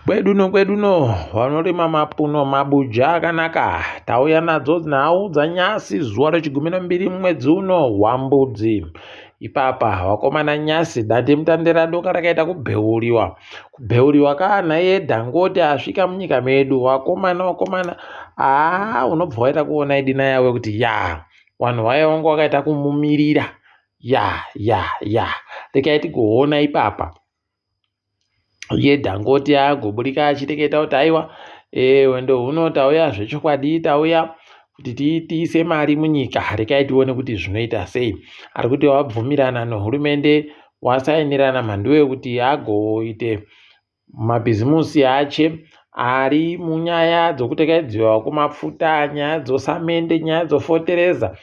Kwedu uno kwedu uno vanorima mapuno mabuja akanaka. Tauya nadzo nhau dzanyasi zuva rechigumi nembiri mwedzi uno waMbudzi. Ipapa vakomana nyasi dandemutande radoka rakaita kubheuriwa. Kubheuriwa kaanaiye Dangote asvika munyika medu. Vakomana vakomana haa unobva waita kuona idina yavo kuti yaa vanhu vaya vanga vakaita kumumirira ya ya ya rekai tigoona ipapa. Iye Dangote agoburika achireketa kuti aiwa hwendo huno tauya zvechokwadi tauya kuti tiise mari munyika rekai tione kuti zvinoita sei. Ari kuti wabvumirana nehurumende wasainirana mhanduwe kuti agoite mabhizimusi ache ari munyaya dzokutekaidziwa kwemapfuta, nyaya dzosamende, nyaya dzofotereza.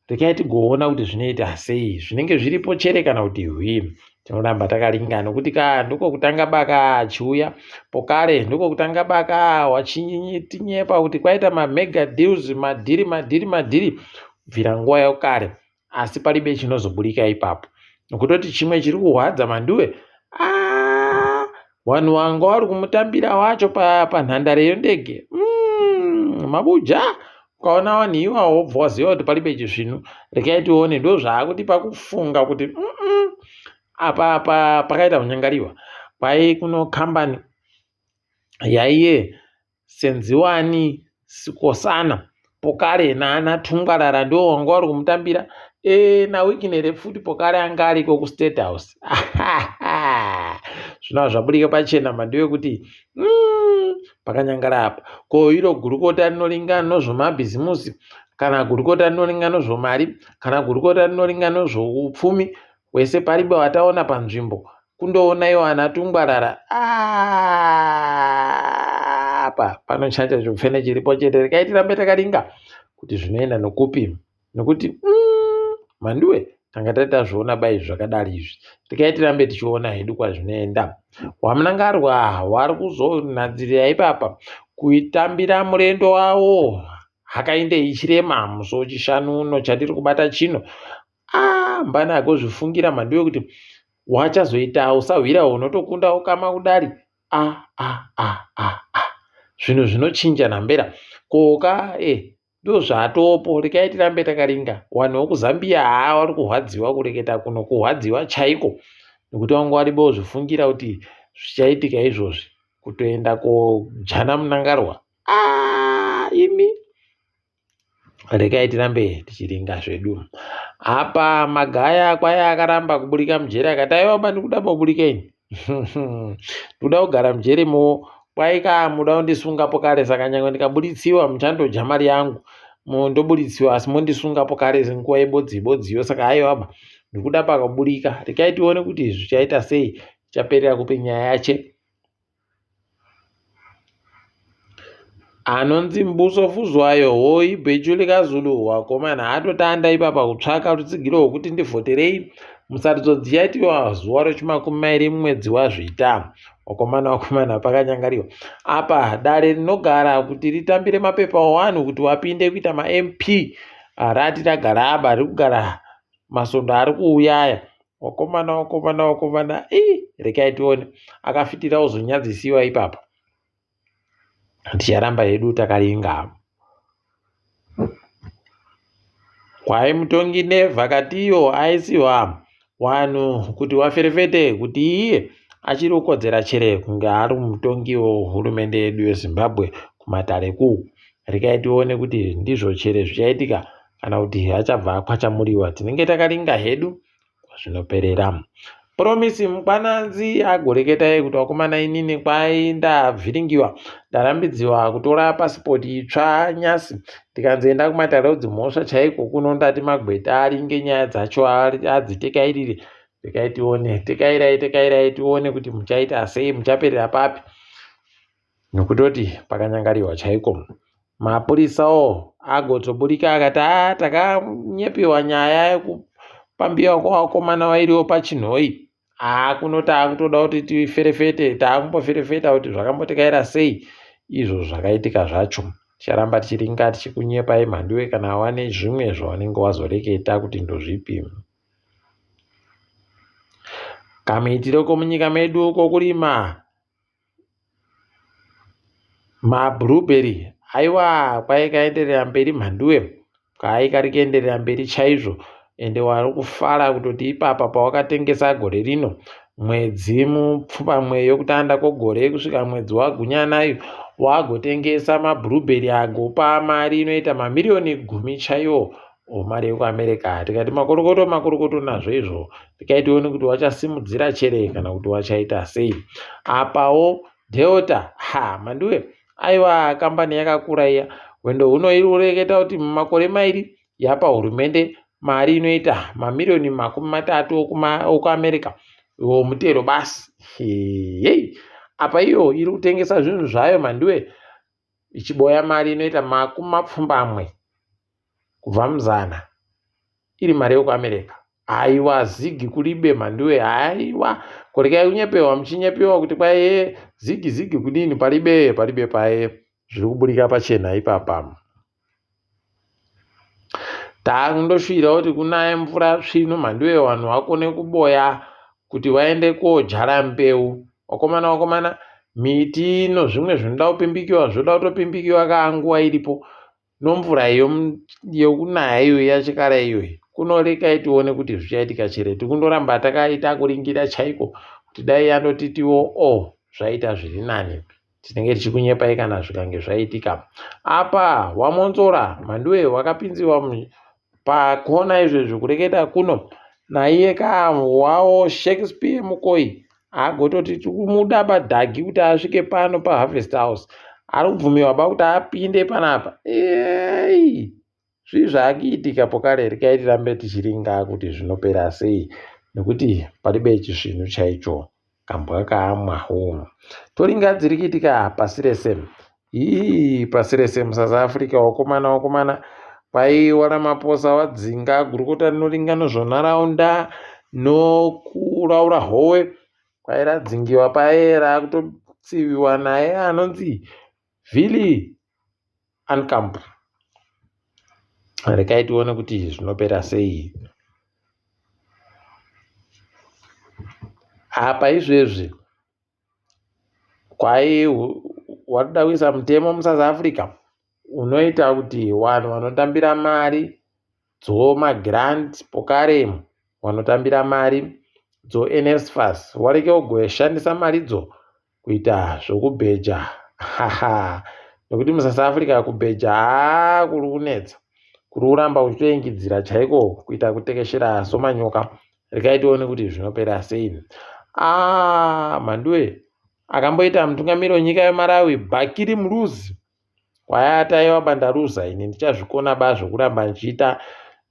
Rekai tigoona kuti zvinoita sei. Zvinenge zviripo chere kana kuti hwii. Tinoramba takaringa nokuti ka ndiko kutanga baka achiuya. Pokare ndiko kutanga baka wachitinyepa kuti kwaita mamega deals, madhiri, madhiri, madhiri kubvira nguva yokare. Asi paribe chinozoburika ipapo. Nokutoti chimwe chiri kuhwadza Manduwe, aah, vanhu vanga vari kumutambira wacho panhandare yendege mabuja ukaona vanhu iwawo wobva waziva kuti paribe chisvinu rekai tione ndozvaakutipa kufunga kuti apa apa pakaita kunyangariwa kwai kuno kambani yaiye Senziwani Sikosana Pokare naana Tungwarara ndiwo wanga wari kumutambira e, naWicknell futi Pokare anga ariko kuState House zvino zvaburika pachena mhandu yekuti pakanyangara apa ko iro gurukota rinoringa nozvemabhizimusi kana gurukota rinoringa nozvemari kana gurukota rinoringa nozvoupfumi wese paribe wataona panzvimbo kundoona iwo ana tungwarara apa panochacha chipfene chiripo chete rekai tirambe takaringa kuti zvinoenda nokupi nokuti mhanduwe tanga tati tazviona bai zvakadari izvi rekai tirambe tichiona hedu kwazvinoenda wamunangarwa wari kuzonhadzirira ipapa kuitambira murendo wawo hakainde ichirema musi wechishanu uno chatiri kubata chino Ah, mbana agozvifungira mhanduwe kuti wachazoita usahwira hunotokunda ukama kudari ah, ah, ah, ah, ah. Zvinhu zvinochinja nhambera koka eh ndozvatopo rekai tirambe takaringa vanhu vekuzambia haa vari kurwadziwa kureketa kuno kurwadziwa chaiko nekuti vanga vari bozvifungira kuti zvichaitika izvozvi kutoenda kojana munangarwa ah, imi Regai tirambe tichiringa zvedu. Apa Magaya kwai akaramba kuburika mujeri akati aiwa ba ndikuda boburika ini. Ndikuda kugara mujeri mo kwai ka muda kundisungapo kare saka nyangwe ndikaburitsiwa muchandodya mari yangu ndoburitsiwa asi mondisungapo kare nguva ibodzi ibodziyo saka aiwa ba ndikuda pakaburika. Regai tione kuti zvichaita sei ichaperera kupi nyaya yache. Anonzi Mbuso Fuzwayo hoyi bhechu likaZulu wakomana atotanda ipapa kutsvaka rutsigiro rwekuti ndivhoterei musarudzo dzichaitiwa zuva rechimakumi mairi mumwedzi waZvita. Wakomana wakomana pakanyangariwa apa dare rinogara kuti ritambire mapepa owanhu kuti wapinde kuita maMP rati ragara apa riri kugara masondo ari kuuya aya Wakomana wakomana wakomana ii rekai tione akafitira ozonyadzisiwa ipapa ticharamba hedu takaringa kwai mutongi Never Katiyo aisiwa wanhu kuti waferefete kuti iye achiri kukodzera chere kunge ari mutongi wehurumende yedu yeZimbabwe kumatare ku rekai tione kuti ndizvo chere zvichaitika kana kuti achabva akwachamuriwa tinenge takaringa hedu kwazvinoperera. Promise Mukwananzi agoreketa iye kuti vakomana inini kwai ndavhiringiwa ndarambidziwa kutora pasipoti itsva nyasi ndikanzi enda kumatare edzimhosva chaiko kuno ndati magweta aringe nyaya dzacho adzitekairire rekai tione tekairai tekairai tione kuti muchaita sei muchaperera papi nokutoti pakanyangariwa chaiko mapurisawo agotoburika akati haa takanyepiwa nyaya yekupambiwa kwevakomana vairiwo pachinhoyi haa kuno taakutoda kuti tiferefete taakumboferefeta kuti zvakambotikaira sei izvo zvakaitika zvacho ticharamba tichiringa tichikunyepai mhanduwe kana wane zvimwe zvaunenge wazoreketa kuti ndozvipi kamuitiro komunyika medu kokurima. Mablueberry aiwa kwai kaenderera mberi mhanduwe kwai kari kuenderera mberi chaizvo ende wari kufara kutoti ipapa pawakatengesa gore rino mwedzi mupfumbamwe yokutanda kwegore kusvika mwedzi wagunyanayo wagotengesa mablueberry agopa mari inoita mamiriyoni gumi chaiwo omari yekuamerica tikati makorokoto makorokoto nazvo izvo tikai tione kuti wachasimudzira chere kana kuti wachaita sei apawo Delta ha mandiwe aiwa kambani yakakura iya hwendo huno iri kureketa kuti mumakore mairi yapa hurumende mari inoita mamiriyoni 30 okuAmerica womutero basi hei apa iyo iri kutengesa zvinhu zvayo mandiwe ichiboya mari inoita 80 kubva muzana iri mari yekuAmerica Haiwa zigi kuribe mhanduwe haiwa korekai kunyepewa muchinyepewa kuti kwaye zigi zigi kudini paribe paribe paye zviri kuburika pachena ipapa takundoshuvira kuti kunaye mvura svinu mhanduwe vanhu vakone kuboya kuti vaende kodyara mbeu wakomana wakomana miti nozvimwe zvinoda kupimbikiwa zvoda kutopimbikiwa kaa nguva iripo Nomvura yekunaya iyoyi yachikara iyoyi kunorekai tione kuti zvichaitika chere tikundoramba takaita kuringira chaiko kuti dai yandotitiwo o oh, zvaita zviri nani tinenge tichikunyepai kana zvikange zvaitika apa wamonzora mhanduwe wakapinziwa pakona izvezvi kureketa kuno naiye ka wawo shakespeare mukoi agototi tikumuda padhagi kuti asvike pano paharvest house ari kubvumiwa ba kuti apinde panapa ei zvii zvaakuitika pokare rekai tirambe tichiringa kuti zvinopera sei nekuti paribe chisvinhu chaicho kambwa kaamwa huu toringa dziri kuitika pasi rese Hii pasi rese muSouth Africa wakomana wakomana kwaiwa Ramaphosa wadzinga gurukota rinoringa nezvenharaunda nokuraura howe kwai radzingiwa paye rakutotsiviwa naye anonzi Vili Ankamp. Rekai tione kuti zvinopera sei. Apa izvezvi Kwai warikuda kuisa mutemo muSouth Africa unoita kuti vanhu vanotambira mari dzomagrant pokare vanotambira mari dzoNSFAS wareke kugoshandisa maridzo kuita zvokubheja haha nekuti muSouth Africa kubheja haa kuri kunetsa kuri kuramba kuchitoingidzira chaiko kuita kutekeshera somanyoka Regai tione kuti zvinopera sei. Ah, Mhanduwe akamboita mutungamiri wenyika yeMalawi Bakili Muluzi kwayataiwa bandaruza ini ndichazvikona ba zvokuramba ndichiita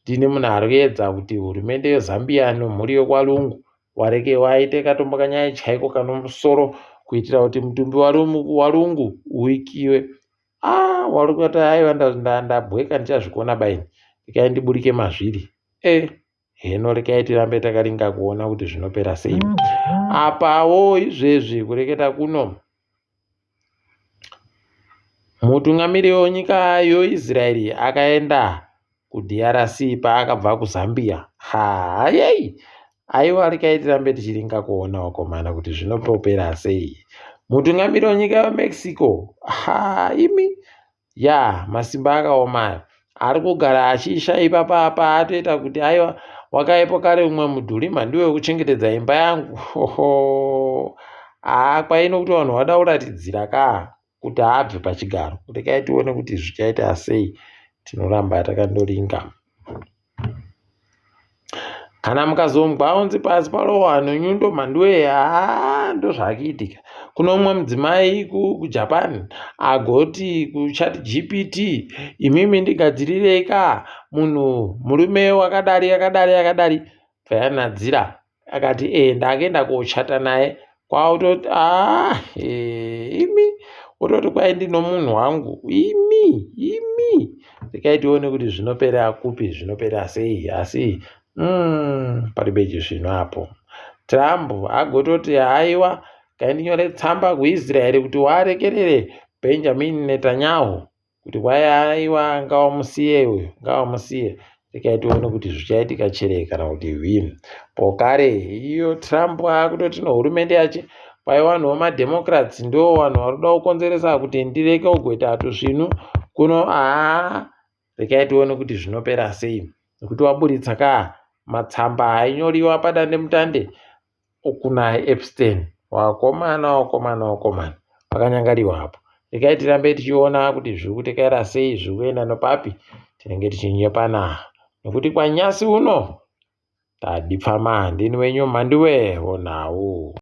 ndini munhu ari kuedza kuti hurumende yeZambia nemhuri yekwaLungu wareke waite katombo kanyaya chaiko kanomusoro kuitira kuti mutumbi waLungu uikiwe ah wari kuati aiwa ndabweka ndichazvikona baini regai ndiburike mazviri e eh. Heno rekai tirambe takaringa kuona kuti zvinopera sei. Apawo izvezvi kureketa kuno mutungamiri wenyika yoIsraeri akaenda kuDRC paakabva kuZambia. Hayei! Aiwa rekai tirambe tichiringa kuona wakomana kuti zvinopera sei. Mutungamiri wenyika yeMexico ha imi Yaa masimba akaoma aya. Ari kugara achisha ipapa apa atoita kuti aiwa wakaipo kare umwe mudhuri mhandiwe wekuchengetedza imba yangu. Hoho. Haa kwaino kuti vanhu vada kuratidzira kaa kuti abve pachigaro. Regai tione kuti zvichaita sei. Tinoramba takandoringa. Kana mukazonzwa onzi pasi parohwa nenyundo mhanduwe haa ndozvakuitika. Kune umwe mudzimai kuJapan agoti kuchat GPT imimi ndigadzirirei ka munhu murume wakadari akadari akadari bvayanadzira akati ee ndakuenda kochata naye kwakutoti ah imi wototi kwai ndino munhu wangu imi imi rekai tione kuti zvinopera kupi zvinopera sei asi mm, paribe chisvinu apo Trump agototi haiwa kai ndinyore tsamba kuIsraeri kuti warekerere Benjamin Netanyahu kuti kwai aiwa ngawamusiye uyu ngawamusiye rekai tione kuti zvichaitika chere kana kuti hwini pokare iyo Trump akutoti nohurumende yache Kwai vanhu vemaDemocrats ndo vanhu vari kuda kukonzeresa kuti ndireke kugoita tusvinu kuno. Haa, regai tione kuti zvinopera sei, nekuti waburitsa ka matsamba ainyoriwa padandemutande kuna Epstein. Wakomana, wakomana, wakomana, pakanyangariwa apo. Regai tirambe tichiona kuti zviri kutekaira sei, zviri kuenda nopapi. Tinenge tichinyepana nekuti kwanyasi uno tadipfama. Ndini wenyu Mhanduwe wonhau.